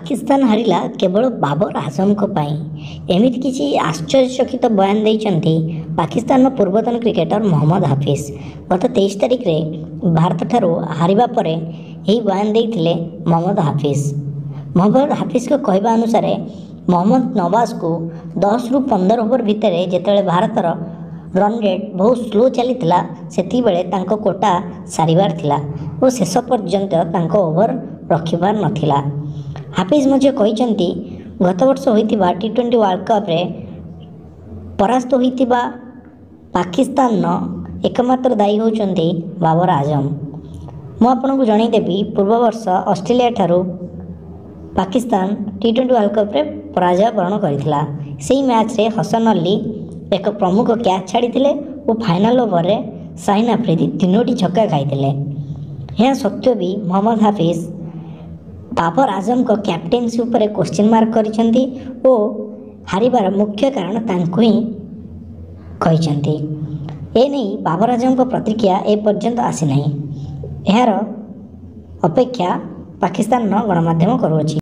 ପାକିସ୍ତାନ ହାରିଲା କେବଳ ବାବର ଆଜମଙ୍କ ପାଇଁ। ଏମିତି କିଛି ଆଶ୍ଚର୍ଯ୍ୟଚକିତ ବୟାନ ଦେଇଛନ୍ତି ପାକିସ୍ତାନର ପୂର୍ବତନ କ୍ରିକେଟର ମହମ୍ମଦ ହାଫିଜ। ଗତ 23 ତାରିଖରେ ଭାରତଠାରୁ ହାରିବା ପରେ ଏହି ବୟାନ ଦେଇଥିଲେ ମହମ୍ମଦ ହାଫିଜ। ମହମ୍ମଦ ହାଫିଜଙ୍କ କହିବା ଅନୁସାରେ ମହମ୍ମଦ ନୱାଜକୁ 10ରୁ 15 ଓଭର ଭିତରେ ଯେତେବେଳେ ଭାରତର ରନ୍ ରେଟ୍ ବହୁତ ସ୍ଲୋ ଚାଲିଥିଲା, ସେତିକିବେଳେ ତାଙ୍କ କୋଟା ସାରିବାର ଥିଲା ଓ ଶେଷ ପର୍ଯ୍ୟନ୍ତ ତାଙ୍କ ଓଭର ରଖିବାର ନଥିଲା। ହାଫିଜ ମଧ୍ୟ କହିଛନ୍ତି, ଗତବର୍ଷ ହୋଇଥିବା ଟି-20 ୱାର୍ଲଡ କପ୍ରେ ପରାସ୍ତ ହୋଇଥିବା ପାକିସ୍ତାନର ଏକମାତ୍ର ଦାୟୀ ହେଉଛନ୍ତି ବାବର ଆଜମ। ମୁଁ ଆପଣଙ୍କୁ ଜଣାଇଦେବି, ପୂର୍ବ ବର୍ଷ ଅଷ୍ଟ୍ରେଲିଆ ଠାରୁ ପାକିସ୍ତାନ ଟି-20 ୱାର୍ଲଡ କପ୍ରେ ପରାଜୟ ବରଣ କରିଥିଲା। ସେହି ମ୍ୟାଚ୍ରେ ହସନ ଅଲ୍ଲୀ ଏକ ପ୍ରମୁଖ କ୍ୟାଚ୍ ଛାଡ଼ିଥିଲେ ଓ ଫାଇନାଲ୍ ଓଭରରେ ଶାହିନ ଆଫ୍ରିଦି 3ଟି ଛକା ଖାଇଥିଲେ। ଏହା ସତ୍ତ୍ୱେ ବି ମହମ୍ମଦ ହାଫିଜ ବାବର ଆଜମଙ୍କ କ୍ୟାପ୍ଟେନ୍ସି ଉପରେ କୋଶ୍ଚିନ୍ ମାର୍କ କରିଛନ୍ତି ଓ ହାରିବାର ମୁଖ୍ୟ କାରଣ ତାଙ୍କୁ ହିଁ କହିଛନ୍ତି। ଏନେଇ ବାବର ଆଜମଙ୍କ ପ୍ରତିକ୍ରିୟା ଏପର୍ଯ୍ୟନ୍ତ ଆସିନାହିଁ। ଏହାର ଅପେକ୍ଷା ପାକିସ୍ତାନର ଗଣମାଧ୍ୟମ କରୁଅଛି।